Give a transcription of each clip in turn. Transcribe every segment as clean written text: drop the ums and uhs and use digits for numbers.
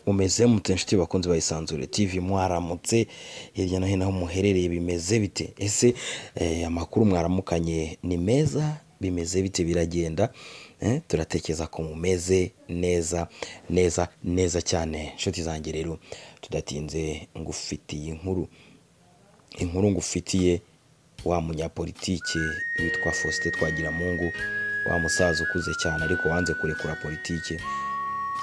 Mumeze mute inshuti bakunzi ba Isanzure TV? Mwaramutse hirya no hino aho muherereye, bimeze bite? Ese amakuru mwaramukanye ni meza? Bimeze bite? Biragenda? Turatekereza ko mumeze neza neza neza cyane. Inshuti zanjye rero, tudatinze ngufitiye inkuru. Inkuru ngufitiye, wa munyapolitike witwa Faustin Twagiramungu, wa musaza ukuze cyane ariko wanze kurekura politike,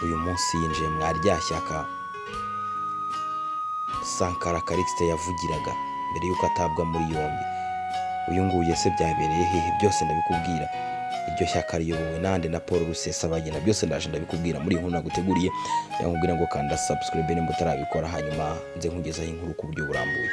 uyu munsi yinjiye mwa rya shyaka Sankara Callixte yavugiraga mbere y'uko atabwa muri yombi. Uyu nguyu ese byabereye hehe? Byose ndabikubwira. Iryo shyaka riyobowe nande na Paul Rusesabagina? Byose ndaje ndabikubwira muri iyi nkuru naguteguriye. Yakubwira ngo kanda subscribe nimba utarabikora, hanyuma nze nkugezaho inkuru ku buryo burambuye.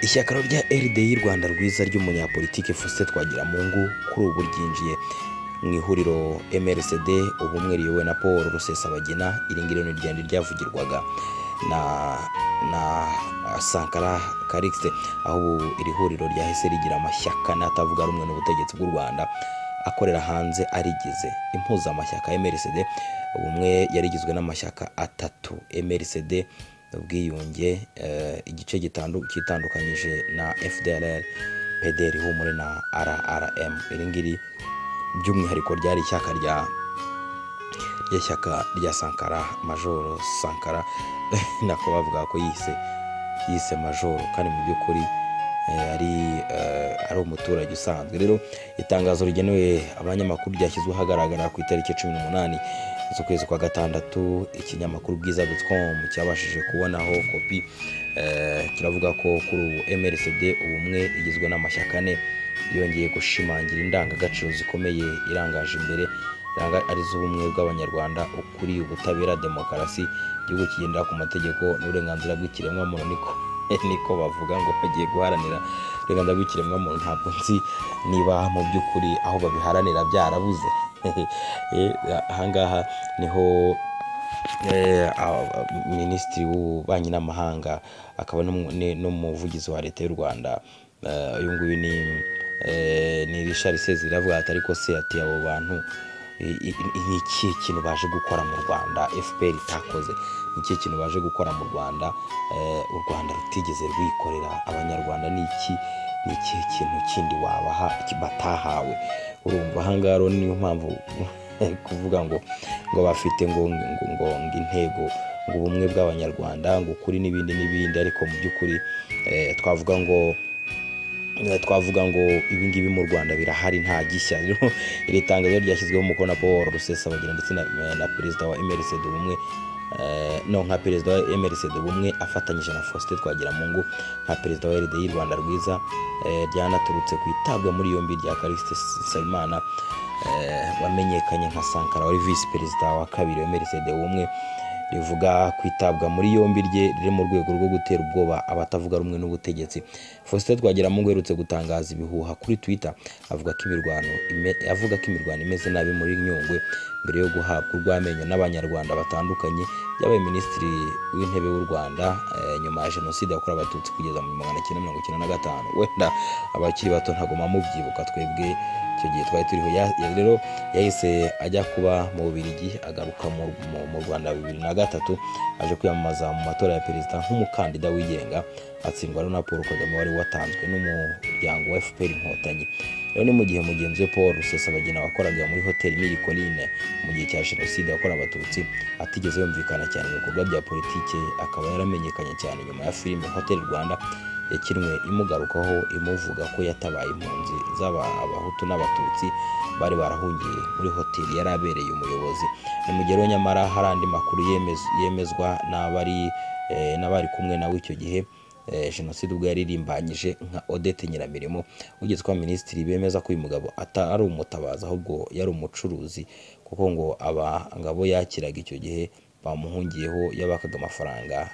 Ishyaka rya RDI Rwanda Rwiza ry'umunyapolitike Faustin Twagiramungu kuri ubu ryinjiye mu ihuriro MRCD Ubumwe riyobowe na Paul Rusesabagina. Iri ngiri ni ryari ryavugirwaga na Sankara Callixte, aho ubu iri huriro ryahise rigira amashyaka n'atavuga rumwe n'ubutegetsi bw'u Rwanda akorera hanze arigize. Impuzamashyaka MRCD Ubumwe yarigizwe n'amashyaka atatu: MRCD Ubwiyunge, igice kitandukanyije na FDLR, PDR Ihumure na RRM. Iri ngiri by'umwihariko ryari ishyaka rya ry'ishyaka rya Sankara, Majoro Sankara, nako bavuga ko yise Majoro, kandi mu by'ukuri ari umuturage usanzwe. Rero itangazo rigenewe abanyamakuru ryashyizwe ahagaragara ku itariki 18 z'ukwezi kwa gatandatu, ikinyamakuru bwiza.com cyabashije kubonaho kopi, kiravuga ko kuri ubu MRCD Ubumwe igizwe n'amashyaka ane yongeye gushimangira indangagaciro zikomeye irangaje imbere, ari z'ubumwe bw'Abanyarwanda, ukuri, ubutabera, demokarasi, igihugu kigendera ku mategeko n'uburenganzira bw'ikiremwamuntu. Niko bavuga ngo bagiye guharanira uburenganzira bw'ikiremwamuntu. Ntabwo nzi niba mu by'ukuri aho babiharanira byarabuze. Ahangaha niho Minisitiri w'Ububanyi n'Amahanga akaba n'umuvugizi wa Leta y'u Rwanda, uyu nguyu ni Richard Sezibera, avuga ati: "Ariko se," ati, "abo bantu ni ikihe kintu baje gukora mu Rwanda FPR itakoze? Ni ikihe kintu baje gukora mu Rwanda u Rwanda rutigeze rwikorera? Abanyarwanda ni iki? Ni ikihe kintu kindi wabaha batahawe?" Urumva ahangaha rero niyo mpamvu kuvuga ngo bafite ngo intego, ngo ubumwe bw'Abanyarwanda, ngo ukuri n'ibindi n'ibindi, ariko mu by'ukuri twavuga ngo ibi ngibi mu Rwanda birahari, nta gishya. Rero iri tangazo ryashyizweho umukono na Paul Rusesabagina ndetse na perezida wa MRCD Ubumwe, no nka perezida wa MRCD Ubumwe afatanyije na Faustin Twagiramungu nka perezida wa RDI Rwanda Rwiza, ryanaturutse ku itabwa muri yombi rya Callixte Nsabimana, wamenyekanye nka Sankara, wari visi perezida wa kabiri wa MRCD Ubumwe. Rivuga kwitabwa muri yombi rye riri mu rwego rwo gutera ubwoba abatavuga rumwe n'ubutegetsi. Faustin Twagiramungu uherutse gutangaza ibihuha kuri Twitter avuga ko imirwano imeze nabi muri Nyungwe mbere yo guhabwa urw'amenyo n'Abanyarwanda batandukanye, yabaye Minisitiri w'Intebe w'u Rwanda nyuma ya Jenoside yakorewe Abatutsi kugeza mu 1995. Wenda abakiri bato ntabwo mubyibuka, twebwe icyo gihe twari turiho. Rero yahise ajya kuba mu Bubiligi, agaruka mu Rwanda 2003, aje kwiyamamaza mu matora ya perezida nk'umukandida wigenga, atsindwa na Paul Kagame wari watanzwe n'umuryango wa FPR Inkotanyi. Rero ni mu gihe mugenzi we Paul Rusesabagina wakoraga muri hoteli Mille Collines mu gihe cya Jenoside yakorewe Abatutsi atigeze yumvikana cyane mu bikorwa bya politike, akaba yaramenyekanye cyane nyuma ya filime Hotel Rwanda yakinwe imugarukaho, imuvuga ko yatabaye impunzi z'aba Abahutu n'Abatutsi bari barahungiye muri hoteli yari abereye umuyobozi. Ni mu gihe rero nyamara hari andi makuru yemezwa n'abari kumwe nawe icyo gihe Jenoside ubwo yaririmbanyije, nka Odette Nyiramirimo wigeze kuba minisitiri, bemeza ko uyu mugabo atari umutabazi ahubwo yari umucuruzi, kuko ngo aba ngabo yakiraga icyo gihe bamuhungiyeho yabakaga amafaranga,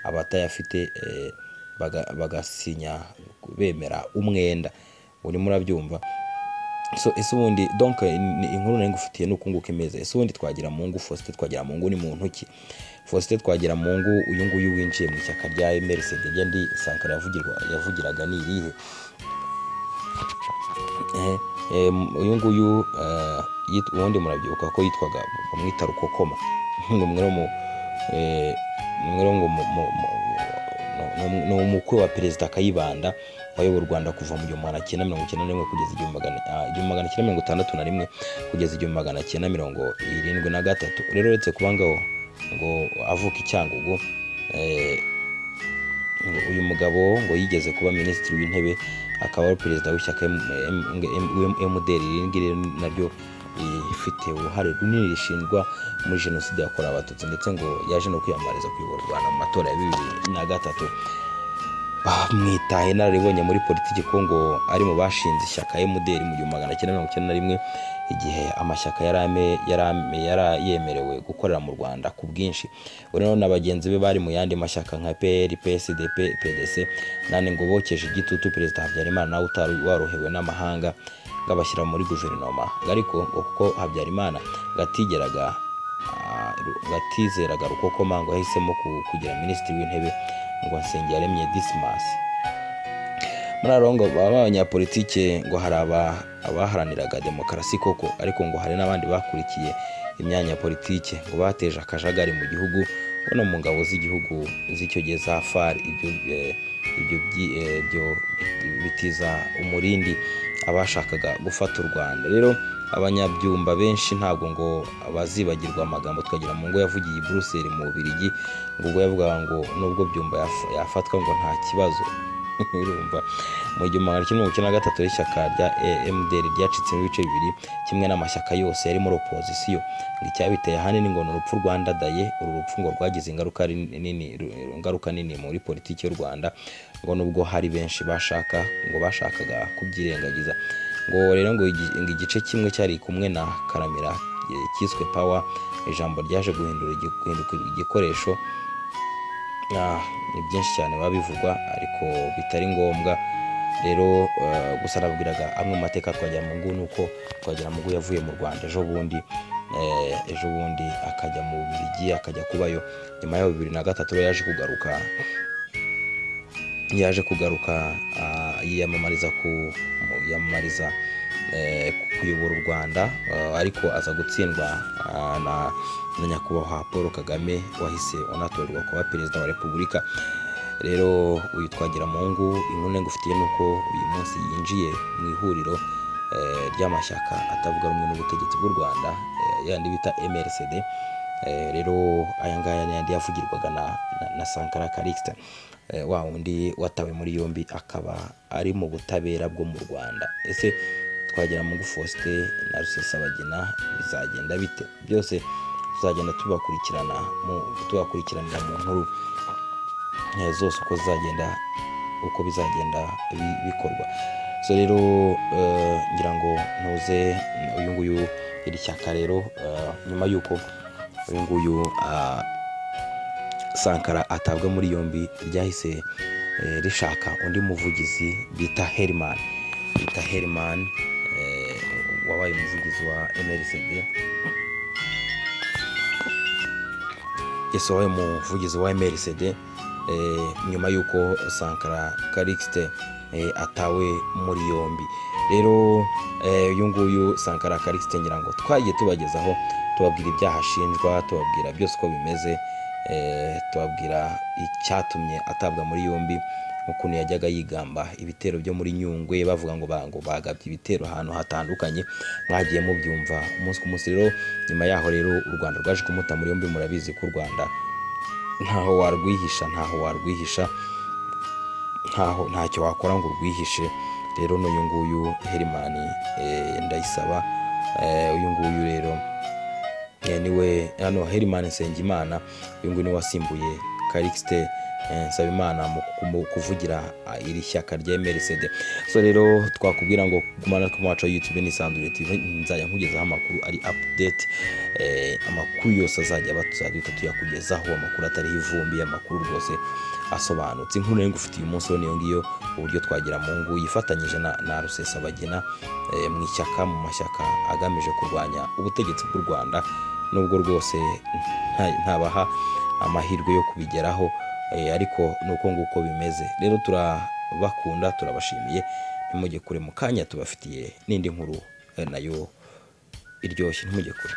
abatayafite bagasinya bemera umwenda. Urimo urabyumva? So ese ubundi, donc inkuru nari ngufitiye ni uku nguku imeze. Ese ubundi Twagiramungu, Faustin Twagiramungu, ni muntu ki? Faustin Twagiramungu uyu nguyu winjiye mu ishyaka rya MRCD rya ndi Sankara yavugiraga ni irihe? Uyu nguyu ubundi murabyibuka ko yitwaga bamwita Rukokoma, ni umukwe wa Perezida Kayibanda wayoboye u Rwanda kuva mu 1991 kugeza 1961 kugeza 1973. Rero uretse kuba ngo avuka i Cyangugu, uyu mugabo ngo yigeze kuba minisitiri w'intebe, akaba ari perezida w'ishyaka MDR. Iri ngiri naryo rifite uruhare runini rishinjwa muri jenoside yakorewe Abatutsi, ndetse ngo yaje no kwiyamamariza kuyobora u Rwanda mu matora ya 2003. Bamwita inararibonye muri politiki ko ngo ari mu bashinze ishyaka MDR mu 1991, igihe amashyaka yari yemerewe gukorera mu Rwanda ku bwinshi. Rero na bagenzi be bari mu yandi mashyaka nka PR, PSDP, PDC nane ngo bokeje igitutu Perezida Habyarimana nawe utari warohewe n'amahanga ngo abashyira muri guverinoma. Ariko ngo kuko Habyarimana gatigeraga gatizeraga Rukokoma, ngo yahisemo kugira minisitiri w'intebe ngo Nsengiyaremye Dismas. Muri abo ngo abanyapolitike ngo hari abaharaniraga demokarasi koko, ariko ngo hari n'abandi bakurikiye imyanya ya politike ngo bateje akajagari mu gihugu no mu ngabo z'igihugu z'icyo gihe za FAR. Ibyo bitiza umurindi abashakaga gufata u Rwanda. Rero abanyabyumba benshi ntabwo ngo bazibagirwa amagambo Twagiramungu yavugiye i Bruxelles mu Bubiligi, ngo ubwo yavugaga ngo nubwo Byumba yafatwa ngo nta kibazo. Urumva mu 1993 ishyaka rya MDR ryacitsemo ibice bibiri, kimwe n'amashyaka yose yari muri opozisiyo. Ngo icyabiteye ahanini ngo ni urupfu rwandadaye. Uru rupfu ngo rwagize ingaruka nini muri politiki y'u Rwanda, ngo nubwo hari benshi bashakaga kubyirengagiza. Ngo rero ngo igice kimwe cyari kumwe na Karamira cyiswe Power, ijambo ryaje guhinduka igikoresho. Ni byinshi cyane babivugwa ariko bitari ngombwa. Rero gusa nabwiraga amwe mu mateka Twagiramungu nuko Twagiramungu yavuye mu Rwanda ejo bundi akajya mu Bubiligi, akajya kubayo. Nyuma ya 2003 yaje kugaruka yiyamamariza kuyobora u Rwanda, ariko aza gutsindwa na nyakubahwa Paul Kagame wahise unatorerwa kuba perezida wa Repubulika. Rero uyu Twagiramungu inkuru ngufitiye nuko uyu munsi yinjiye mu ihuriro ry'amashyaka atavuga rumwe n'ubutegetsi bw'u Rwanda, yandi bita MRCD. Rero aya ngaya ni yandi yavugirwaga na Sankara Calixte, wa wundi watawe muri yombi akaba ari mu butabera bwo mu Rwanda. Ese Twagiramungu Faustin na Rusesabagina bizagenda bite? Byose tuzagenda tubakurikiranira mu nkuru zose uko bizagenda bikorwa. So rero ngira ngo ntuze uyu nguyu iri shyaka rero nyuma yuko uyu nguyu Sankara atabwa muri yombi, ryahise rishaka undi muvugizi bita Herman wabaye umuvugizi wa MRCD. Yesu wabaye umuvugizi wa MRCD nyuma yuko Sankara Calixte atawe muri yombi. Rero uyu nguyu Sankara Calixte ngira ngo twagiye tubagezaho, tubabwira ibyaha ashinjwa, tubabwira byose uko bimeze, tubabwira icyatumye atabwa muri yombi, ukuntu yajyaga yigamba ibitero byo muri Nyungwe bavuga ngo bagabye ibitero ahantu hatandukanye, mwagiye mubyumva umunsi ku munsi. Rero nyuma yaho rero u Rwanda rwaje kumuta muri yombi. Murabizi ko u Rwanda ntaho warwihisha, ntacyo wakora ngo urwihishe. Rero n'uyu nguyu Herman Ndayisaba, uyu nguyu rero niwe hano Herman Nsengimana, uyu nguyu niwe wasimbuye Calixte Nsabimana mu kuvugira iri shyaka rya MRCD. So rero twakubwira ngo gumana ku maco YouTube n'isanzure TV, nzajya nkugezaho amakuru ari update, amakuru yose azajya batuzajya tuyakugezaho, amakuru atari ivumbi, amakuru rwose asobanutse. Inkuru nari ngufitiye umunsi niyo ngiyo, uburyo Twagiramungu yifatanyije na Rusesabagina mu ishyaka, mu mashyaka agamije kurwanya ubutegetsi bw'u Rwanda, nubwo rwose ntabaha amahirwe yo kubigeraho, ariko nuko nguko bimeze. Rero turabakunda, turabashimiye, Ntimujye kure, mu kanya tubafitiye n'indi nkuru nayo iryoshye. Ntimujye kure.